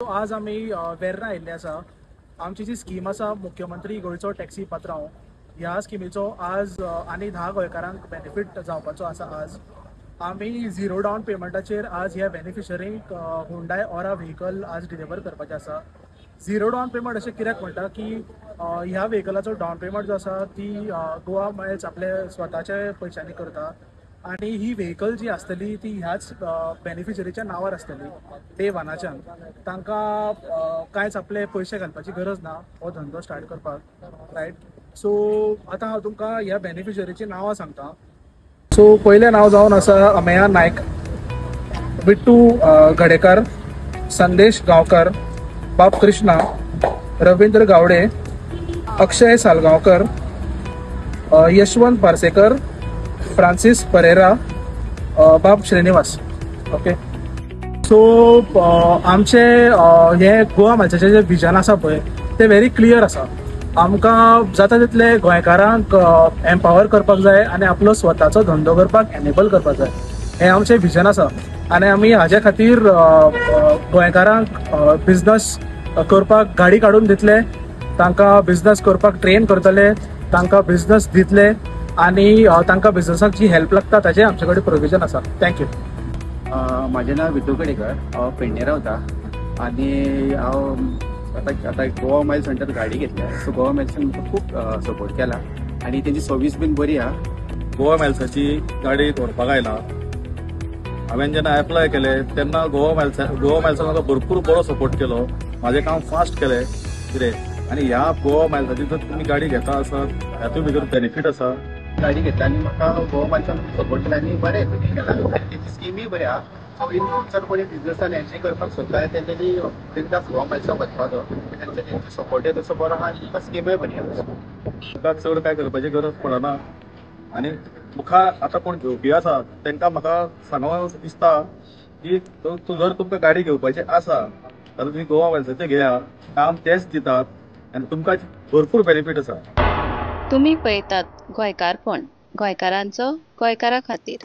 आज आमी वेर्ना आयिल्ले आसा. आमची जी स्कीम आसा मुख्यमंत्री गोंयचो टॅक्सी पात्रांव, ह्या स्किमीचो आज आनी 10 गोंयकारांक बेनिफीट जावपाचो आसा. आज आमी झिरो डावन पेमेंटाचेर आज ह्या बेनिफिशरींक हुंडाय ऑरा व्हेकल आज डिलिव्हर करपाचें आसा. झिरो डावन पेमेंट अशें कित्याक म्हणटा की ह्या व्हेकलाचो डावन पेमेंट जो आसा ती गोवा मायल्स आपले स्वताच्या पयशांनी करता आनी ही व्हेकल जी आसतली ती ह्याच बेनिफिशरीच्या नांवार आसतली. डे वनाच्यान तांकां कांयच आपले पयशे घालपाची गरज ना हो धंदो स्टार्ट करपाक, रायट. सो आतां हांव तुमकां ह्या बेनिफिशरीची नांवां सांगता. सो पयलें नांव जावन आसा अमेया नायक, बिट्टू गडेकर, संदेश गांवकर, बाब कृष्णा, रवींद्र गावडे, अक्षय सालगांवकर, यशवंत पार्सेकर, फ्रांसीस परेरा, बाब श्रीनिवास. ओके, सो आमचे हे गोवा मायल्साचें जें विजन आसा पळय तें व्हेरी क्लियर आसा. आमकां जाता तितले गोंयकारांक एम्पावर करपाक जाय आनी आपलो स्वताचो धंदो करपाक एनेबल करपाक जाय, हें आमचें विजन आसा. आनी आमी हाजे खातीर गोंयकारांक बिजनस करपाक गाडी काडून दितले, तांकां बिजनस करपाक ट्रेन करतले, तांकां बिजनस दितले आनी तांकां बिजनसाक जी हेल्प लागता ताजें आमचे कडेन प्रोविजन आसा. Thank you. म्हाजें नांव विटू गडेकर, हांव पेडणे रावता आनी हांव आतां गोवा मायल्स सेंटर गाडी घेतल्या. सो गोवा मायल्सान म्हाका खूब सपोर्ट केला आनी तेंची सर्वीस बीन बरी आहा. गोवा मायल्साची गाडी व्हरपाक आयला. हांवें जेन्ना एप्लाय केलें तेन्ना गोवा मायल्सान म्हाका भरपूर बरो सपोर्ट केलो, म्हाजें काम फास्ट केलें कितें. आनी ह्या गोवा मायल्साची जर तुमी गाडी घेता आसत हातूंत भितर बेनिफीट आसा. गाडी घेतला आनी म्हाका गोवा मायल्सान सपोर्ट केला आनी बरें केला आनी तेची स्किमूय बरी आहा. सो इन फ्युचर कोणी बिजनसान एंट्री करपाक सोदता तेंच्यांनी बिंदास गोवा मायल्सान वचपाचो, तेंचो सपोर्टय तसो बरो आहा आनी स्किमूय बरी आहा. तुका चड कांय करपाची गरज पडना आनी मुखार आतां कोण घेवपी आसा तांकां म्हाका सांगूंक दिसता की जर तुमकां गाडी घेवपाची आसा जाल्यार तुमी गोवा मायल्साचें घेया, काम तेच दितात आनी तुमकां भरपूर बेनिफीट आसा. तुमी पळयतात गोंयकारपण, गोंयकारांचो गोंयकारा खातीर.